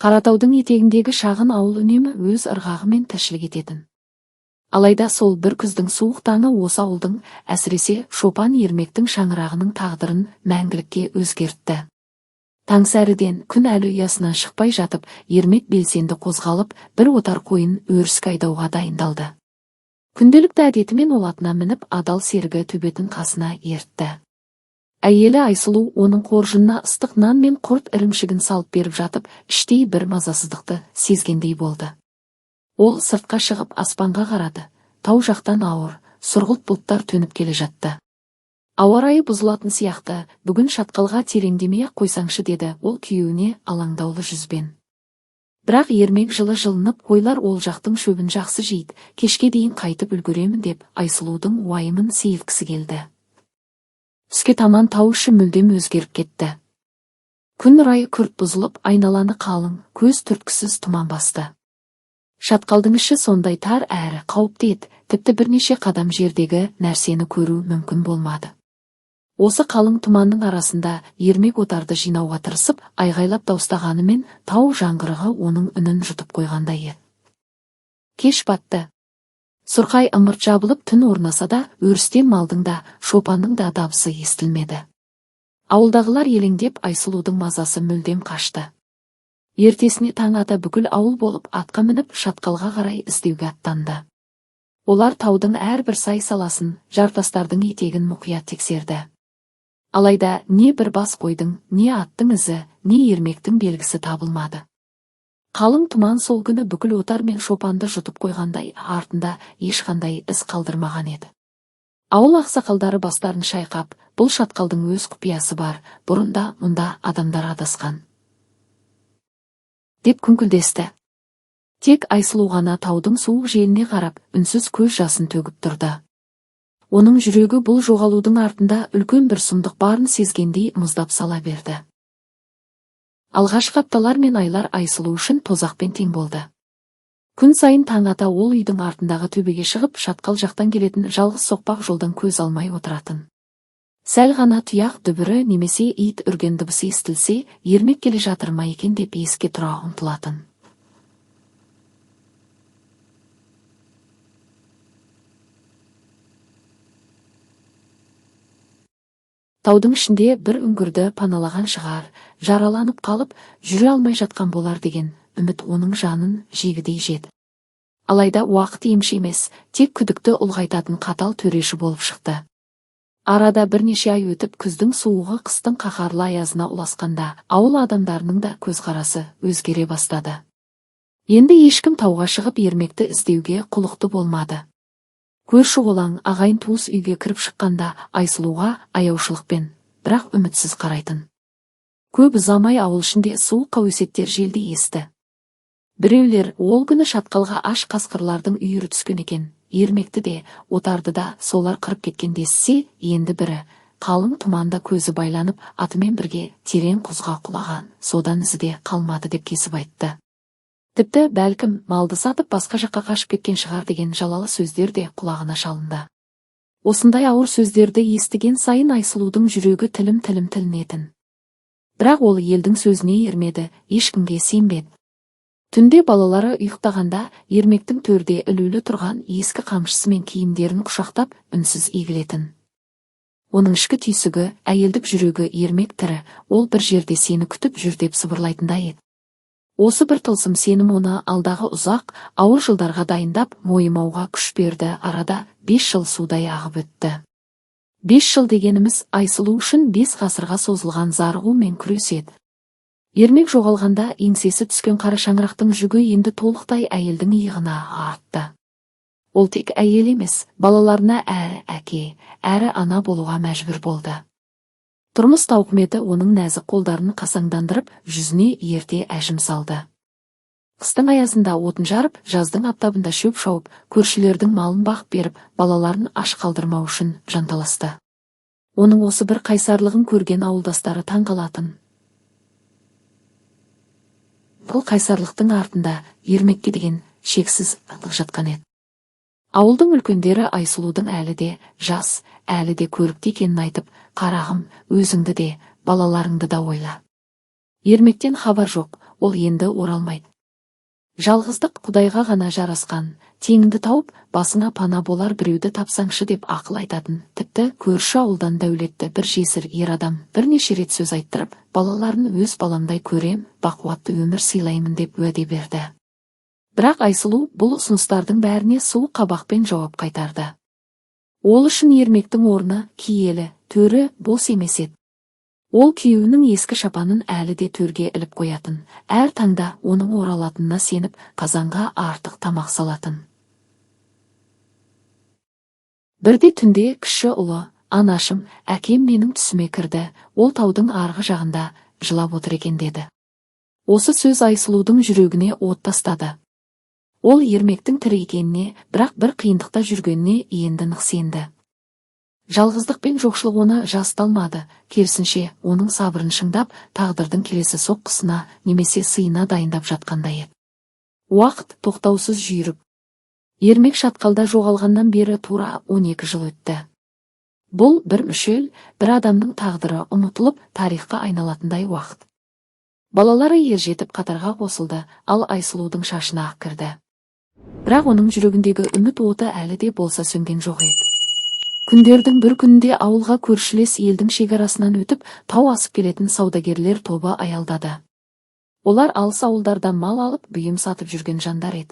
Қаратаудың етегіндегі шағын ауыл үнемі өз ырғағымен тіршілік ететін. Алайда сол бір күздің суық таңы осы ауылдың, әсіресе шопан Ермектің шаңырағының тағдырын мәңгілікке өзгертті. Таңсәріден күн әлі ұясынан шықпай жатып, Ермек белсенді қозғалып, бір отар қойын өріске айдауға дайындалды. Күнделікті әдетімен ол атына мініп, адал серігі төбетін қасына ертті. Әйелі Айсұлу оның қоржынына ыстық нан мен құрт ірімшігін салып беріп жатып, іштей бір мазасыздықты сезгендей болды. Ол сыртқа шығып аспанға қарады. Тау жақтан ауыр, сұрғылт бұлттар төніп келе жатты. Ауа райы бұзылатын сияқты, бүгін шатқалға тереңдемей-ақ қойсаңшы, деді ол күйеуіне алаңдаулы жүзбен. Бірақ Ермек жылы жылынып, қойлар ол жақтың шөбін жақсы жейді, кешке дейін қайтып үлгеремін деп Айсұлудың уайымын сейілткісі келді. Түске таман тау іші мүлдем өзгеріп кетті. Күн райы күрт бұзылып, айналаны қалың, көз түрткісіз тұман басты. Шатқалдың іші сондай тар әрі қауіпті еді, тіпті бірнеше қадам жердегі нәрсені көру мүмкін болмады. Осы қалың тұманның арасында Ермек отарды жинауға тырысып, айғайлап дауыстағанымен тау жаңғырығы оның үнін жұтып қойғандай еді. Кеш батты. Сұрқай ымырт жабылып түн орнаса да, өрісте малдың да, шопанның да дабысы естілмеді. Ауылдағылар елеңдеп, Айсұлудың мазасы мүлдем қашты. Ертесіне таң ата бүкіл ауыл болып атқа мініп, шатқалға қарай іздеуге аттанды. Олар таудың әрбір сай саласын, жартастардың етегін мұқият тексерді. Алайда не бір бас қойдың, не аттың ізі, не Ермектің белгісі табылмады. Қалың тұман сол күні бүкіл отар мен шопанды жұтып қойғандай, артында ешқандай із қалдырмаған еді. Ауыл ақсақалдары бастарын шайқап, бұл шатқалдың өз құпиясы бар, бұрында мұнда адамдар адасқан деп күңкілдесті. Тек Айсұлу ғана таудың суық желіне қарап, үнсіз көз жасын төгіп тұрды. Оның жүрегі бұл жоғалудың артында үлкен бір сұмдық барын сезгендей мұздап сала берді. Алғашқы апталар мен айлар Айсұлу үшін тозақпен тең болды. Күн сайын таң ата ол үйдің артындағы төбеге шығып, шатқал жақтан келетін жалғыз соқпақ жолдан көз алмай отыратын. Сәл ғана тұяқ дүбірі немесе ит үрген дыбысы естілсе, Ермек келе жатыр ма екен деп есікке тұра ұмтылатын. Таудың ішінде бір үңгірді паналаған шығар, жараланып қалып, жүре алмай жатқан болар деген үміт оның жанын жегідей жеді. Алайда уақыт емші емес, тек күдікті ұлғайтатын қатал төреші болып шықты. Арада бірнеше ай өтіп, күздің суығы қыстың қаһарлы аязына ұласқанда, ауыл адамдарының да көзқарасы өзгере бастады. Енді ешкім тауға шығып Ермекті іздеуге құлықты болмады. Көрші-қолаң, ағайын туыс үйге кіріп шыққанда Айсұлуға аяушылықпен, бірақ үмітсіз қарайтын. Көп ұзамай ауыл ішінде суық қауесеттер желдей есті. Біреулер ол күні шатқалға аш қасқырлардың үйірі түскен екен, Ермекті де, отарды да солар қырып кеткен дессе, енді бірі қалың тұманда көзі байланып, атымен бірге терең құзға құлаған, содан ізі де қалмады деп кесіп айтты. Тіпті бәлкім малды сатып басқа жаққа қашып кеткен шығар деген жалалы сөздер де құлағына шалынды. Осындай ауыр сөздерді естіген сайын Айсұлудың жүрегі тілім-тілім тілінетін. Бірақ ол елдің сөзіне ермеді, ешкімге сенбеді. Түнде балалары ұйықтағанда Ермектің төрде ілулі тұрған ескі қамшысы мен киімдерін құшақтап, үнсіз егілетін. Оның ішкі түйсігі, әйелдік жүрегі Ермек тірі, ол бір жерде сені күтіп жүр деп сыбырлайтындай еді. Осы бір тылсым сенім оны алдағы ұзақ, ауыр жылдарға дайындап, мойымауға күш берді. Арада 5 жыл судай ағып өтті. 5 жыл дегеніміз Айсұлу үшін 5 ғасырға созылған зарығу мен күрес еді. Ермек жоғалғанда еңсесі түскен қара шаңырақтың жүгі енді толықтай әйелдің иығына артты. Ол тек әйел емес, балаларына әрі әке, әрі ана болуға мәжбүр болды. Тұрмыс тауқыметі оның нәзік қолдарын қасаңдандырып, жүзіне ерте әжім салды. Қыстың аязында отын жарып, жаздың аптабында шөп шауып, көршілердің малын бағып беріп, балаларын аш қалдырмау үшін жанталасты. Оның осы бір қайсарлығын көрген ауылдастары таң қалатын. Бұл қайсарлықтың артында Ермекке деген шексіз ынтық жатқан еді. Ауылдың үлкендері Айсұлудың әлі де жас, әлі де көрікті екенін айтып, қарағым, өзіңді де, балаларыңды да ойла. Ермектен хабар жоқ, Ол енді оралмайды. Жалғыздық Құдайға ғана жарасқан, теңіңді тауып, басыңа пана болар біреуді тапсаңшы деп ақыл айтатын. Тіпті көрші ауылдан дәулетті бір жесір ер адам бірнеше рет сөз айттырып, балаларын өз баламдай көрем, бақуатты өмір сыйлаймын деп уәде берді. Бірақ Айсұлу бұл ұсыныстардың бәріне суық қабақпен жауап қайтарды. Ол үшін Ермектің орны, киелі, төрі бос емес еді. Ол күйеуінің ескі шапанын әлі де төрге іліп қоятын, әр таңда оның оралатынына сеніп, қазанға артық тамақ салатын. Бірде түнде кіші ұлы: «Анашым, әкем менің түсіме кірді, ол таудың арғы жағында жылап отыр екен», – деді. Осы сөз Айсұлудың жүрегіне от тастады. Ол Ермектің тірі екеніне, бірақ бір қиындықта жүргеніне енді нық сенді. Жалғыздық пен жоқшылық оны жасыта алмады, керісінше, оның сабырын шыңдап, тағдырдың келесі соққысына немесе сыйына дайындап жатқандай еді. Уақыт тоқтаусыз жүйрік. Ермек шатқалда жоғалғаннан бері тура 12 жыл өтті. Бұл бір мүшел, бір адамның тағдыры ұмытылып, тарихқа айналатындай уақыт. Балалары ержетіп қатарға қосылды, ал Айсұлудың шашына ақ кірді. Бірақ оның жүрегіндегі үміт оты әлі де болса сөнген жоқ еді. Күндердің бір күнінде ауылға көршілес елдің шекарасынан өтіп, тау асып келетін саудагерлер тобы аялдады. Олар алыс ауылдардан мал алып, бұйым сатып жүрген жандар еді.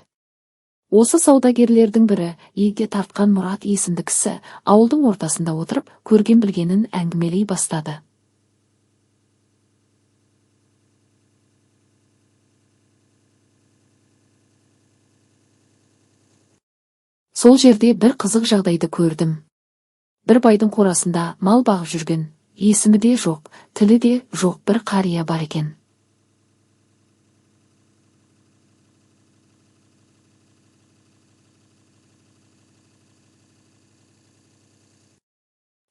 Осы саудагерлердің бірі, егде тартқан Мұрат есімді кісі, ауылдың ортасында отырып, көрген білгенін әңгімелей бастады. Сол жерде бір қызық жағдайды көрдім. Бір байдың қорасында мал бағып жүрген, есімі де жоқ, тілі де жоқ бір қария бар екен.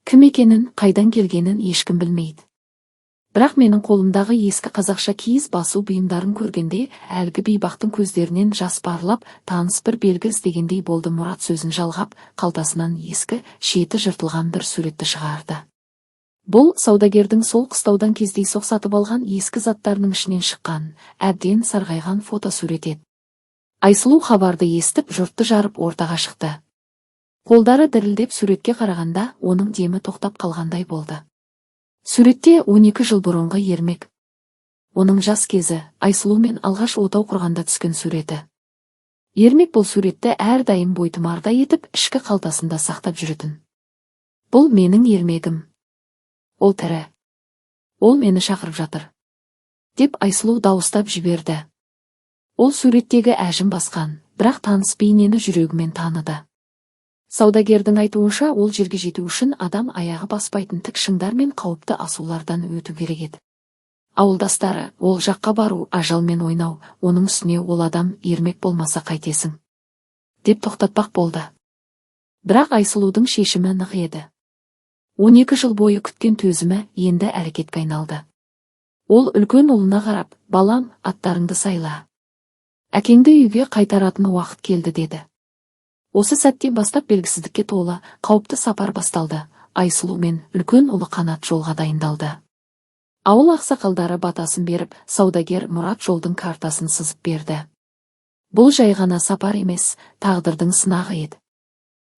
Кім екенін, қайдан келгенін ешкім білмейді. Бірақ менің қолымдағы ескі қазақша киіз басу бұйымдарын көргенде, әлгі бейбақтың көздерінен жас парлап, таныс бір белгі іздегендей болды. Мұрат сөзін жалғап, қалтасынан ескі, шеті жыртылған бір суретті шығарды. Бұл саудагердің сол қыстаудан кездейсоқ сатып алған ескі заттарының ішінен шыққан, әбден сарғайған фотосурет еді. Айсұлу хабарды естіп, жұртты жарып ортаға шықты. Қолдары дірілдеп суретке қарағанда, оның демі тоқтап қалғандай болды. Суретте 12 жыл бұрынғы Ермек. Оның жас кезі, Айсұлумен алғаш отау құрғанда түскен суреті. Ермек бұл суретті әрдайым бойтұмардай етіп, ішкі қалтасында сақтап жүретін. Бұл менің Ермегім. Ол тірі. Ол мені шақырып жатыр, деп Айсұлу дауыстап жіберді. Ол суреттегі әжім басқан, бірақ таныс бейнені жүрегімен таныды. Саудагердің айтуынша, ол жерге жету үшін адам аяғы баспайтын тік шыңдар мен қауіпті асулардан өту керек еді. Ауылдастары: «Ол жаққа бару ажалмен ойнау, оның үстіне ол адам Ермек болмаса қайтесің», – деп тоқтатпақ болды. Бірақ Айсұлудың шешімі нық еді. 12 жыл бойы күткен төзімі енді әрекетке айналды. Ол үлкен ұлына қарап: «Балам, аттарыңды сайла. Әкеңді үйге қайтаратын уақыт келді», – деді. Осы сәттен бастап белгісіздікке толы, қауіпті сапар басталды. Айсұлу мен үлкен ұлы Қанат жолға дайындалды. Ауыл ақсақалдары батасын беріп, саудагер Мұрат жолдың картасын сызып берді. Бұл жай ғана сапар емес, тағдырдың сынағы еді.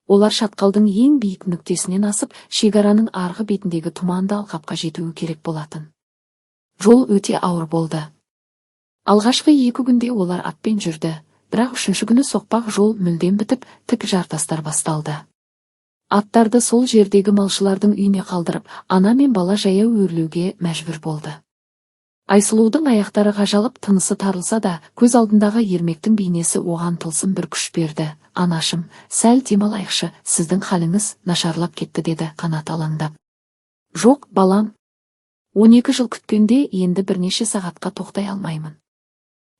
Олар шатқалдың ең биік нүктесінен асып, шекараның арғы бетіндегі тұманды алқапқа жетуі керек болатын. Жол өте ауыр болды. Алғашқы 2 күнде олар атпен жүрді, бірақ 3-ші күні соқпақ жол мүлдем бітіп, тік жартастар басталды. Аттарды сол жердегі малшылардың үйіне қалдырып, ана мен бала жаяу өрлеуге мәжбүр болды. Айсұлудың аяқтары қажалып, тынысы тарылса да, көз алдындағы Ермектің бейнесі оған тылсым бір күш берді. «Анашым, сәл демалайықшы, сіздің халіңіз нашарлап кетті», – деді Қанат алаңдап. «Жоқ, балам. 12 жыл күткенде енді бірнеше сағатқа тоқтай алмаймын.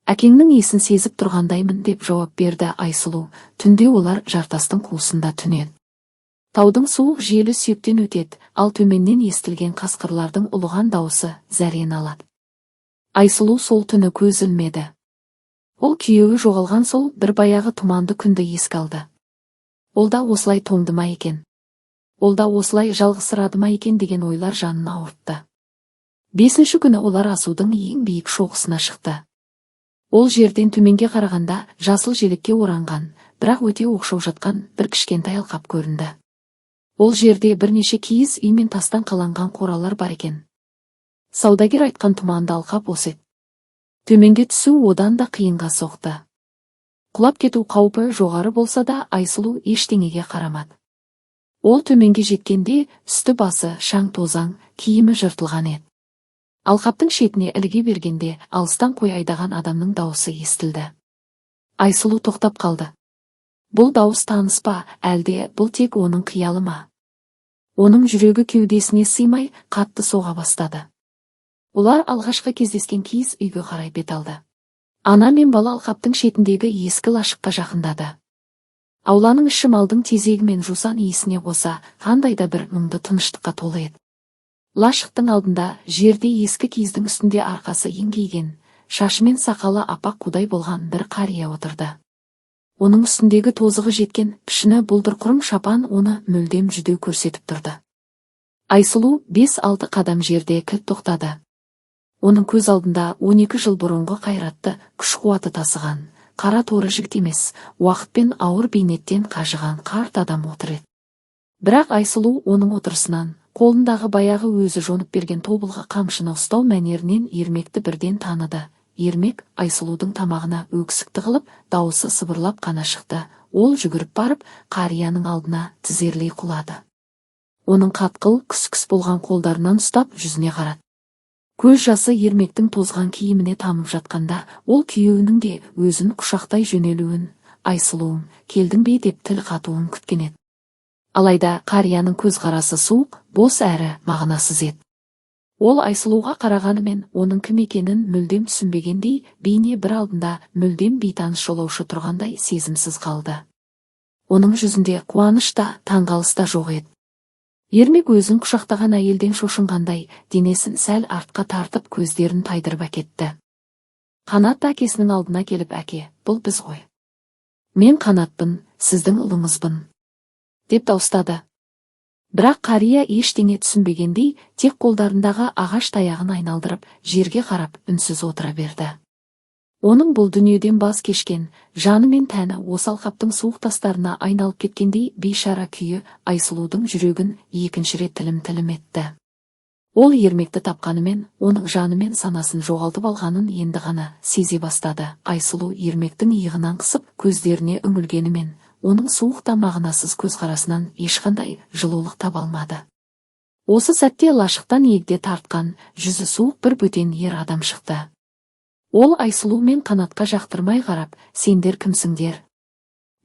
Әкеңнің есін сезіп тұрғандаймын», – деп жауап берді Айсұлу. Түнде олар жартастың қуысында түнеді. Таудың суық желі сүйектен өтеді, ал төменнен естілген қасқырлардың ұлыған дауысы зәрені алады. Айсұлу сол түні көз ілмеді. Ол күйеуі жоғалған сол бір баяғы тұманды күнді еске алды. Ол да осылай тоңды ма екен? Ол да осылай жалғызсырады ма екен деген ойлар жанын ауыртты. 5-ші күні олар асудың ең биік шоқысына шықты. Ол жерден төменге қарағанда жасыл желекке оранған, бірақ өте оқшау жатқан бір кішкентай алқап көрінді. Ол жерде бірнеше киіз үй мен тастан қаланған қоралар бар екен. Саудагер айтқан тұманды алқап осы еді. Төменге түсу одан да қиынға соқты. Құлап кету қаупі жоғары болса да, Айсұлу ештеңеге қарамады. Ол төменге жеткенде үсті басы шаң тозаң, киімі жыртылған еді. Алқаптың шетіне іліге бергенде алыстан қой айдаған адамның дауысы естілді. Айсұлу тоқтап қалды. Бұл дауыс таныс па, әлде бұл тек оның қиялы ма? Оның жүрегі кеудесіне сыймай қатты соға бастады. Олар алғашқы кездескен киіз үйге қарай бет алды. Ана мен бала алқаптың шетіндегі ескі лашыққа жақындады. Ауланың іші малдың тезегі мен жусан иісіне қоса қандай да бір мұңды тыныштыққа толы еді. Лашықтың алдында жерде ескі киіздің үстінде арқасы еңкейген, шашы мен сақалы аппақ қудай болған бір қария отырды. Оның үстіндегі тозығы жеткен пішіні бұлдыр құрым шапан оны мүлдем жүдеу көрсетіп тұрды. Айсұлу 5-6 қадам жерде кілт тоқтады. Оның көз алдында 12 жыл бұрынғы қайратты күш-қуаты тасыған, қара торы жігіт емес, уақыт пен ауыр бейнеттен қажыған қарт адам отыр еді. Бірақ Айсұлу оның отырысынан, қолындағы баяғы өзі жонып берген тобылғы қамшыны ұстау мәнерінен Ермекті бірден таныды. Ермек Айсұлудың тамағына өксік тығылып, дауысы сыбырлап қана шықты. Ол жүгіріп барып, қарияның алдына тізерлей құлады. Оның қатқыл, күс-күс болған қолдарынан ұстап, жүзіне қарады. Көз жасы Ермектің тозған киіміне тамып жатқанда, ол күйеуінің де өзін құшақтай жөнелуін, Айсұлуым, келдің бе деп тіл қатуын күткен еді. Алайда қарияның көзқарасы суық, бос әрі мағынасыз еді. Ол Айсұлуға қарағанымен оның кім екенін мүлдем түсінбегендей, бейне бір алдында мүлдем бейтаныс жолаушы тұрғандай сезімсіз қалды. Оның жүзінде қуаныш та, таңғалыс та жоқ еді. Ермек өзін құшақтаған әйелден шошынғандай, денесін сәл артқа тартып, көздерін тайдырып әкетті. Қанат та әкесінің алдына келіп, әке, бұл біз ғой. Мен Қанатпын, сіздің ұлыңызбын, деп дауыстады. Бірақ қария ештеңе түсінбегендей, тек қолдарындағы ағаш таяғын айналдырып, жерге қарап, үнсіз отыра берді. Оның бұл дүниеден бас кешкен, жаны мен тәні осы алқаптың суық тастарына айналып кеткендей бейшара күйі Айсұлудың жүрегін екінші рет тілім-тілім етті. Ол Ермекті тапқанымен, оның жаны мен санасын жоғалтып алғанын енді ғана сезе бастады. Айсұлу Ермектің иығынан қысып, көздеріне үңілгенімен, оның суық та мағынасыз көзқарасынан ешқандай жылулық таба алмады. Осы сәтте лашықтан егде тартқан, жүзі суық бір бөтен ер адам шықты. Ол Айсұлу мен Қанатқа жақтырмай қарап, сендер кімсіңдер?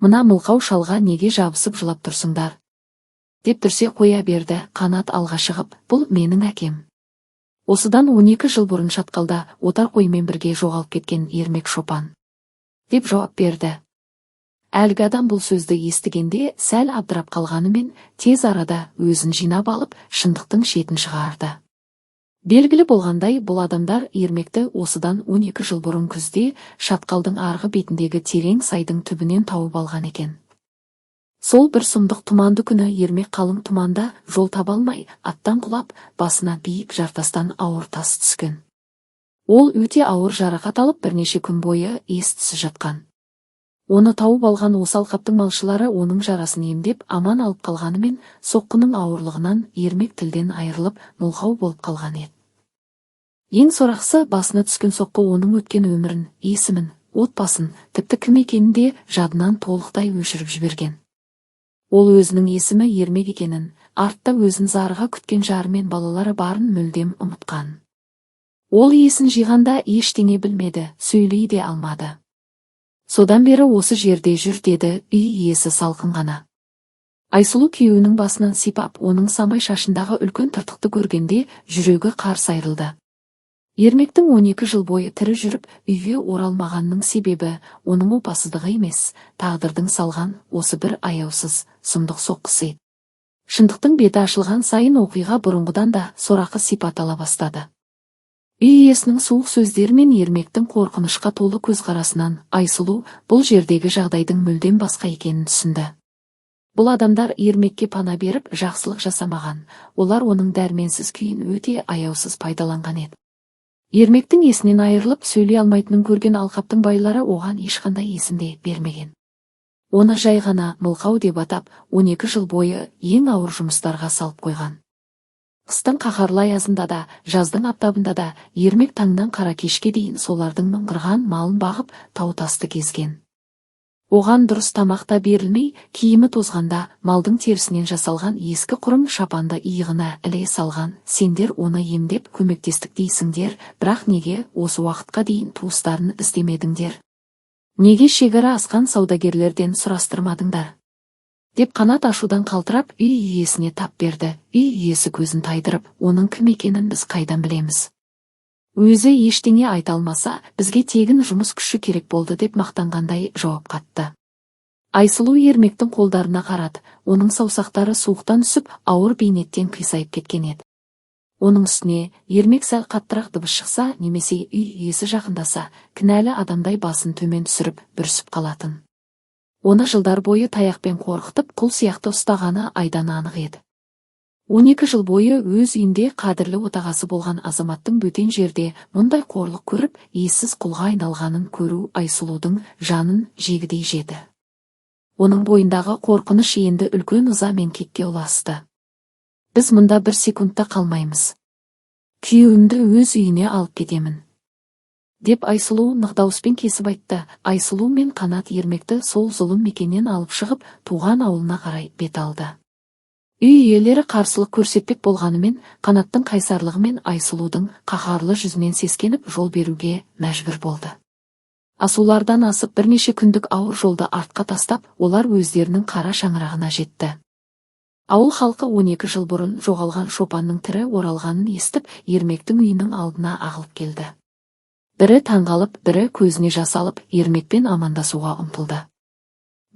Мына мылқау шалға неге жабысып жылап тұрсыңдар? Деп дүрсе қоя берді. Қанат алға шығып, бұл менің әкем. Осыдан 12 жыл бұрын шатқалда отар қоймен бірге жоғалып кеткен Ермек шопан, деп жауап берді. Әлгі адам бұл сөзді естігенде сәл абдырап қалғанымен, тез арада өзін жинап алып, шындықтың шетін шығарды. Белгілі болғандай, бұл адамдар Ермекті осыдан 12 жыл бұрын күзде шатқалдың арғы бетіндегі терең сайдың түбінен тауып алған екен. Сол бір сұмдық тұманды күні Ермек қалың тұманда жол таба алмай, аттан құлап, басына биік жартастан ауыр тас түскен. Ол өте ауыр жарақат алып, бірнеше күн бойы ес-түссіз жатқан. Оны тауып алған осы алқаптың малшылары оның жарасын емдеп, аман алып қалғанымен, соққының ауырлығынан Ермек тілден айырылып, мылқау болып қалған еді. Ең сорақысы, басына түскен соққы оның өткен өмірін, есімін, отбасын, тіпті кім екенін де жадынан толықтай өшіріп жіберген. Ол өзінің есімі Ермек екенін, артта өзін зарыға күткен жары мен балалары барын мүлдем ұмытқан. Ол есін жиғанда ештеңе білмеді, сөйлей де алмады. Содан бері осы жерде жүр, деді үй иесі салқын ғана. Айсұлу күйеуінің басынан сипап, оның самай шашындағы үлкен тыртықты көргенде жүрегі қарс айрылды. Ермектің 12 жыл бойы тірі жүріп, үйге оралмағанының себебі оның опасыздығы емес, тағдырдың салған осы бір аяусыз, сұмдық соққысы еді. Шындықтың беті ашылған сайын оқиға бұрынғыдан да сорақы сипат ала бастады. Үй иесінің суық сөздері мен Ермектің қорқынышқа толы көзқарасынан Айсұлу бұл жердегі жағдайдың мүлдем басқа екенін түсінді. Бұл адамдар Ермекке пана беріп, жақсылық жасамаған, олар оның дәрменсіз күйін өте аяусыз пайдаланған еді. Ермектің есінен айырылып, сөйлей алмайтынын көрген алқаптың байлары оған ешқандай есім де бермеген. Оны жай ғана мылқау деп атап, 12 жыл бойы ең ауыр жұмыстарға салып қойған. Қыстың қаһарлы аязында да, жаздың аптабында да Ермек таңнан қара кешке дейін солардың мыңғырған малын бағып, тау-тасты кезген. Оған дұрыс тамақ та берілмей, киімі тозғанда малдың терісінен жасалған ескі құрым шапанды иығына іле салған. Сендер оны емдеп көмектестік дейсіңдер, бірақ неге осы уақытқа дейін туыстарын іздемедіңдер? Неге шекара асқан саудагерлерден сұрастырмадыңдар? Деп Қанат ашудан қалтырап, үй иесіне тап берді. Үй иесі көзін тайдырып, оның кім екенін біз қайдан білеміз? Өзі ештеңе айта алмаса, бізге тегін жұмыс күші керек болды деп мақтанғандай жауап қатты. Айсұлу Ермектің қолдарына қарады, оның саусақтары суықтан түсіп, ауыр бейнеттен қисайып кеткен еді. Оның үстіне Ермек сәл қаттырақ дыбыс шықса, немесе үй иесі жақындаса, кінәлі адамдай басын төмен түсіріп, бүрісіп қалатын. Оны жылдар бойы таяқпен қорқытып, құл сияқты ұстағаны айдан анық еді. 12 жыл бойы өз үйінде қадірлі отағасы болған азаматтың бөтен жерде мұндай қорлық көріп, ессіз құлға айналғанын көру Айсұлудың жанын жегідей жеді. Оның бойындағы қорқыныш енді үлкен ыза мен кекке ұласты. Біз мұнда бір секундта қалмаймыз. Күйеуімді өз үйіне алып кетемін, деп Айсұлу нық дауыспен кесіп айтты. Айсұлу мен Қанат Ермекті сол зұлым мекеннен алып шығып, туған ауылына қарай бет алды. Үй иелері қарсылық көрсетпек болғанымен, Қанаттың қайсарлығы мен Айсұлудың қаһарлы жүзінен сескеніп, жол беруге мәжбүр болды. Асулардан асып, бірнеше күндік ауыр жолды артқа тастап, олар өздерінің қара шаңырағына жетті. Ауыл халқы 12 жыл бұрын жоғалған шопанның тірі оралғанын естіп, Ермектің үйінің алдына ағылып келді. Бірі таңғалып, бірі көзіне жас алып, Ермекпен амандасуға ұмтылды.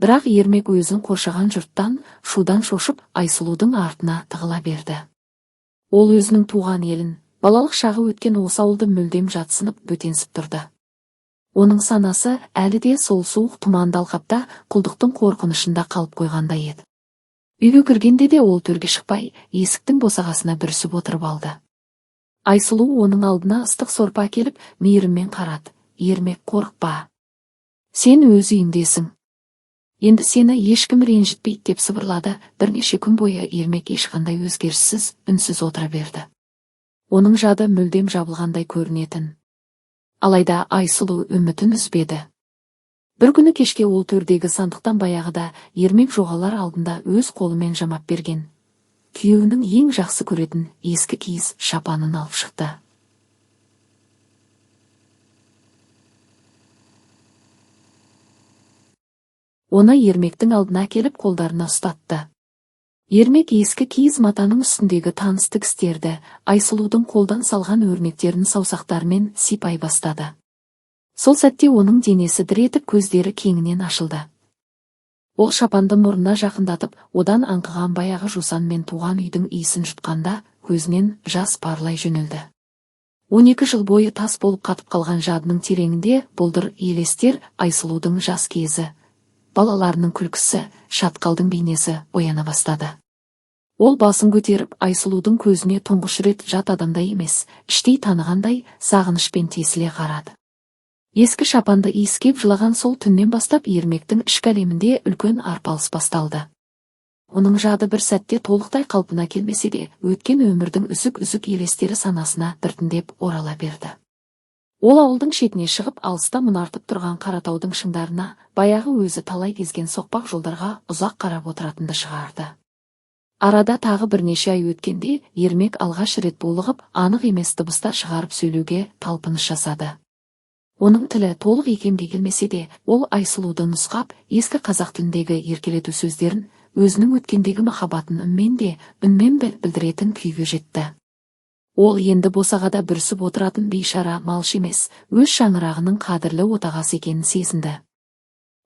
Бірақ Ермек өзін қоршаған жұрттан, шудан шошып, Айсұлудың артына тығыла берді. Ол өзінің туған елін, балалық шағы өткен осы ауылды мүлдем жатсынып, бөтенсіп тұрды. Оның санасы әлі де сол суық тұманды алқапта құлдықтың қорқынышында қалып қойғандай еді. Үйге кіргенде де ол төрге шықпай, есіктің босағасына бүрісіп отырып алды. Айсұлу оның алдына ыстық сорпа әкеліп, мейіріммен қарады. Ермек, қорықпа. Сен өз үйіңдесің. Енді сені ешкім ренжітпейді, деп сыбырлады. Бірнеше күн бойы Ермек ешқандай өзгеріссіз, үнсіз отыра берді. Оның жады мүлдем жабылғандай көрінетін. Алайда Айсұлу үмітін үзбеді. Бір күні кешке ол төрдегі сандықтан баяғыда Ермек жоғалар алдында өз қолымен жамап берген күйеуінің ең жақсы көретін ескі киіз шапанын алып шықты. Оны Ермектің алдына келіп, қолдарына ұстатты. Ермек ескі киіз матаның үстіндегі таныс тігістерді, Айсұлудың қолдан салған өрнектерін саусақтарымен сипай бастады. Сол сәтте оның денесі дір етіп, көздері кеңінен ашылды. Ол шапанды мұрнына жақындатып, одан аңқыған баяғы жусан мен туған үйдің иісін жұтқанда, көзінен жас парлай жөнелді. 12 жыл бойы тас болып қатып қалған жадының тереңінде бұлдыр елестер, Айсұлудың жас кезі, балаларының күлкісі, шатқалдың бейнесі ояна бастады. Ол басын көтеріп, Айсұлудың көзіне тұңғыш рет жат адамдай емес, іштей танығандай сағынышпен тесіле қарады. Ескі шапанды иіскеп жылаған сол түннен бастап Ермектің ішкі әлемінде үлкен арпалыс басталды. Оның жады бір сәтте толықтай қалпына келмесе де, өткен өмірдің үзік-үзік елестері санасына біртіндеп орала берді. Ол ауылдың шетіне шығып, алыста мұнартып тұрған Қаратаудың шыңдарына, баяғы өзі талай кезген соқпақ жолдарға ұзақ қарап отыратынды шығарды. Арада тағы бірнеше ай өткенде Ермек алғаш рет булығып, анық емес дыбыстар шығарып сөйлеуге талпыныс жасады. Оның тілі толық икемге келмесе де, ол Айсұлуды нұсқап, ескі қазақ тіліндегі еркелету сөздерін, өзінің өткендегі махаббатын үнмен де, үнмен білдіретін күйге жетті. Ол енді босағада бүрісіп отыратын бейшара малшы емес, өз шаңырағының қадірлі отағасы екенін сезінді.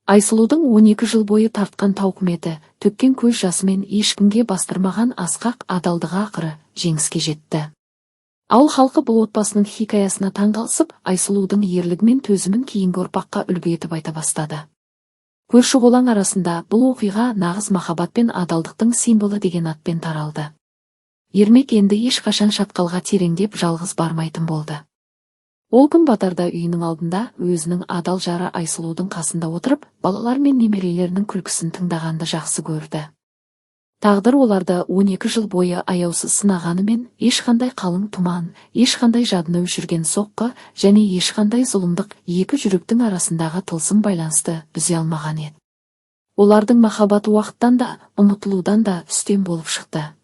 Айсұлудың 12 жыл бойы тартқан тауқыметі, төккен көз жасымен ешкімге бастырмаған асқақ адалдығы ақыры жеңіске жетті. Ауыл халқы бұл отбасының хикаясына таңғалысып, Айсұлудың ерлігі мен төзімін кейінгі ұрпаққа үлгі етіп айта бастады. Көрші-қолаң арасында бұл оқиға нағыз махаббат пен адалдықтың символы деген атпен таралды. Ермек енді ешқашан шатқалға тереңдеп жалғыз бармайтын болды. Ол күн батарда үйінің алдында өзінің адал жары Айсұлудың қасында отырып, балалар мен немерелерінің күлкісін тыңдағанды жақсы көрді. Тағдыр оларды 12 жыл бойы аяусыз сынағанымен, ешқандай қалың тұман, ешқандай жадыны өшірген соққы және ешқандай зұлымдық екі жүректің арасындағы тылсым байланысты үзе алмаған еді. Олардың махаббаты уақыттан да, ұмытылудан да үстем болып шықты.